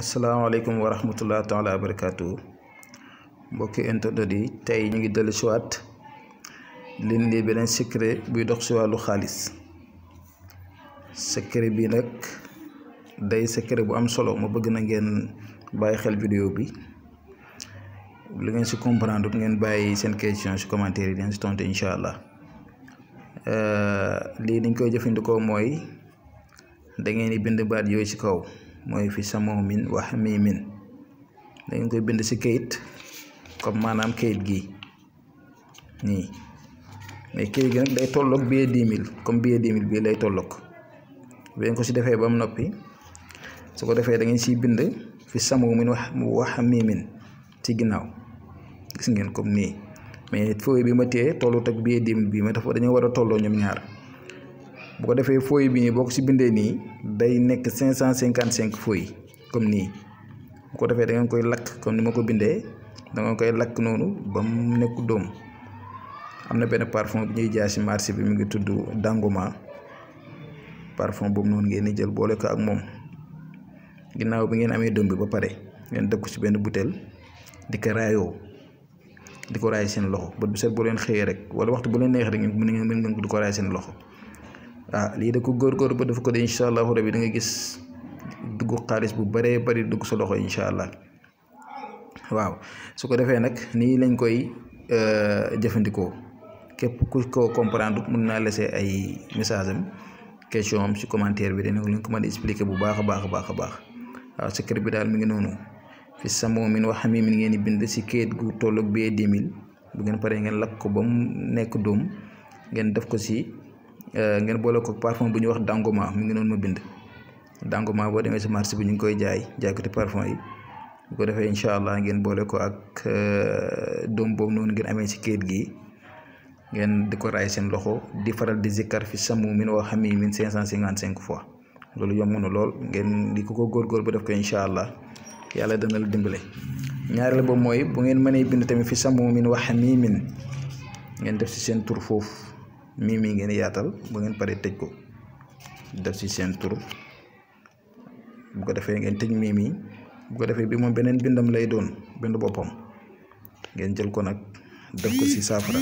asalaamaaleykum wa rahmatulah taala wa barakaatu mbokki internet yi tey ñu ngi dellu si waat leen lii beneen secret buy dox si wàllu xaalis. secret bi nag day secret bu am solo ma bëgg na ngeen bàyyi xel vidéo bi lu ngeen si comprendre ngeen bàyyi seen question si commentaire yi dinañ si tontu incha allah. lii niñ koy jëfandikoo mooy da ngeen di bind baat yooyu si kaw. mooy fi samoo min wax mii min da ngeen koy bind ci kayit comme maanaam kayit gi nii mais kayit gi nag day tolloog billet 10 000 comme billet 10 000 bii lay tolloog bu ngeen ko ci defee ba mu noppi su ko defee da ngeen ciy bind fi samoo min wax mii min ci ginnaaw gis ngeen comme nii mais feuille bi ma téye tollut ak billet 10 000 bii mais dafa dañoo war a tolloo ñoom ñaar. bu ko defee feuille bi nii boo ko ci bindee nii day nekk 555 feuilles comme nii bu ko defee da ngeen koy lakk comme ni ma ko bindee da ngeen koy lakk noonu ba mu nekk dóom. am na benn parfum bi ñuy jaay ci marché bi mu ngi tudd Dangoma parfum boobu noonu ngeen di jël boole ko ak moom ginnaaw bi ngeen amee dóom bi ba pare ngeen def ko ci benn butéel di ko raayoo di ko raay seen loxo bët bu set boo leen xëyee rek wala waxtu bu leen neex rek mën ngeen ko di ko raay seen loxo. lii da ko góor ba def ko de incha allahu rabi da nga gis dugg xaalis bu bëree bëri dugg sa loxo incha allah. waaw su ko defee nag nii lañ koy jëfandikoo képp ku ko comprendre mun naa laisser ay message am question am ci commentaire bi dina leen ko mën a expliquer bu baax a baax. waaw secret bi daal mi ngi noonu fi samoo min wax mi min ngeen di bind ci kayit gu tolloog billet 10 000 bu ngeen paree ngeen lakk ko ba mu nekk dóom ngeen def ko ci. ngeen boole ko parfum bu ñuy wax Dangoma mi ngi noonu ma bind Dangoma boo demee si marché bi ñu ngi koy jaaykati parfum yi bu ko defee incha allah ngeen boole ko ak doom boobu noonu ngeen amee si kayit gi ngeen di ko raay seen loxo di faral di zikkar fi samu min wa xami min 555 fois loolu yomb na lool ngeen di ko góorgóor ba def ko incha allah yàlla dana la dimbale. ñaareel ba mooy bu ngeen mënee bind tamit fi samu min wa xami min ngeen def si seen tur foofu. mii ngeen yaatal ba ngeen pare tëj ko def ci seen tur bu ko defee ngeen tëj mii bu ko defee bi moom beneen bindam lay doon bind boppam ngeen jël ko nag def ko ci saafara.